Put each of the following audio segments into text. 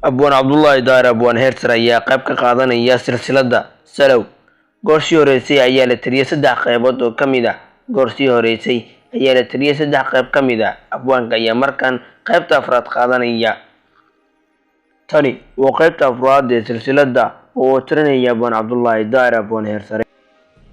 Abwaan Cabdullaahi Daahir Abwaan Heersare ayaa qayb ka qaadanaya silsiladda Salow. Goor sii horeysay ayaa la tiriyay saddex qaybood oo ka mid ah. Goor sii horeysay ayaa la tiriyay saddex qayb ka mid ah. Abwaanka ayaa markan qaybta afraad qaadanaya. Tani waa qaybta afraad ee silsiladda oo uu tirinaya Abwaan Cabdullaahi Daahir Abwaan Heersare.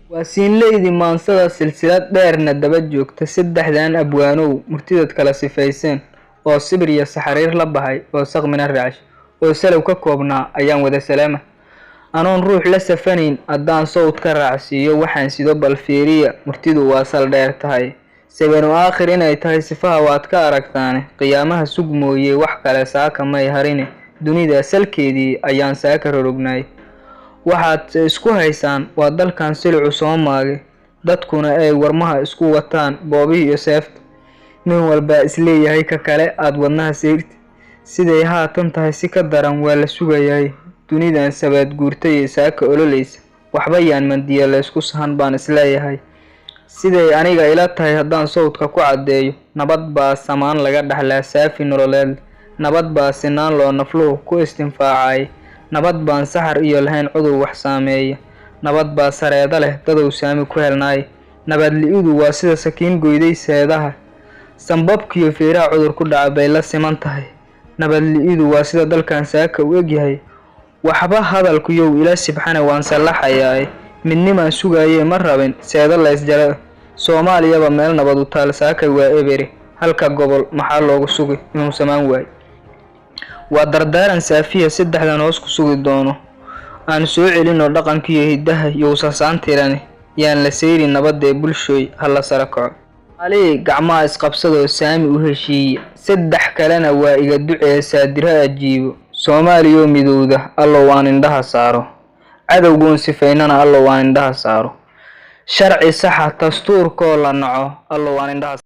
Waa siinleydi maansada silsilad dheerna daba joogta saddexdan abwaanow murtidad kala sifayseen oo sibir iyo saxariir la baxay oo saqmina raacshay oo salow ka koobnaa ayaan wada salaama. Anoon ruux la safanayn haddaan sawd ka raacsiiyo waxaan sido bal fiiriya, murtidu waa sal dheer tahay. Sabanu aakhir inay tahay sifaha waad ka aragtaane, qiyaamaha sug mooye wax kale saaka may harine, dunida salkeedii ayaan saaka rorognaay. Waxaad isku haysaan waa dalkan silicu soo maagay, dadkuna ay warmaha isku wataan boobihii iyo seefta. Nin walbaa isleeyahay ka kale aad wadnaha seyrti. Siday haatan tahay si ka daran waa la sugayaay. Dunidan sabaad guurtay ee saaka ololaysa, waxba yaan mandiya laysku sahan baan isleeyahay. Siday aniga ila tahay haddaan sawdka ku caddeeyo, nabad baa samaan laga dhaxlaa saafi nololeed. Nabad baa sinaan loo nafluhu ku istinfaacay. Nabad baan saxar iyo lahayn cudur wax saameeya. Nabad baa sareeda leh dadow saami ku helnaay. Nabad li'idu waa sida sakiin goyday seedaha. Sambabkiyo feeraha cudur ku dhaca bay la siman tahay. Nabad li'idu waa sida dalkan saaka u egyahay. Waxba hadalkuyow ila sibxane waan sallaxayaa. Midnimaan sugaayee ma rabin seeda la isjaro. Soomaaliyaba meel nabad u taal saaka waa ebere. Halka gobol maxaa loogu sugi inuu samaan waayo. Waa dardaaran saafiya saddexdan hoos ku sugi doono. Aan soo celinoo dhaqankiyo hiddaha yousan tirani. Yaan la seyrin nabadee bulshooy ha la sara kaco. Ali gacmaha isqabsadoo saami u heshiiya. Saddex kalena waa iga ducee saadira ajiibo. Soomaaliyoo midowda allow aan indhaha saaro. Cadowgoon sifaynana allow aan indhaha saaro. Sharci saxa dastuurkoo la naco allow aan indhaha.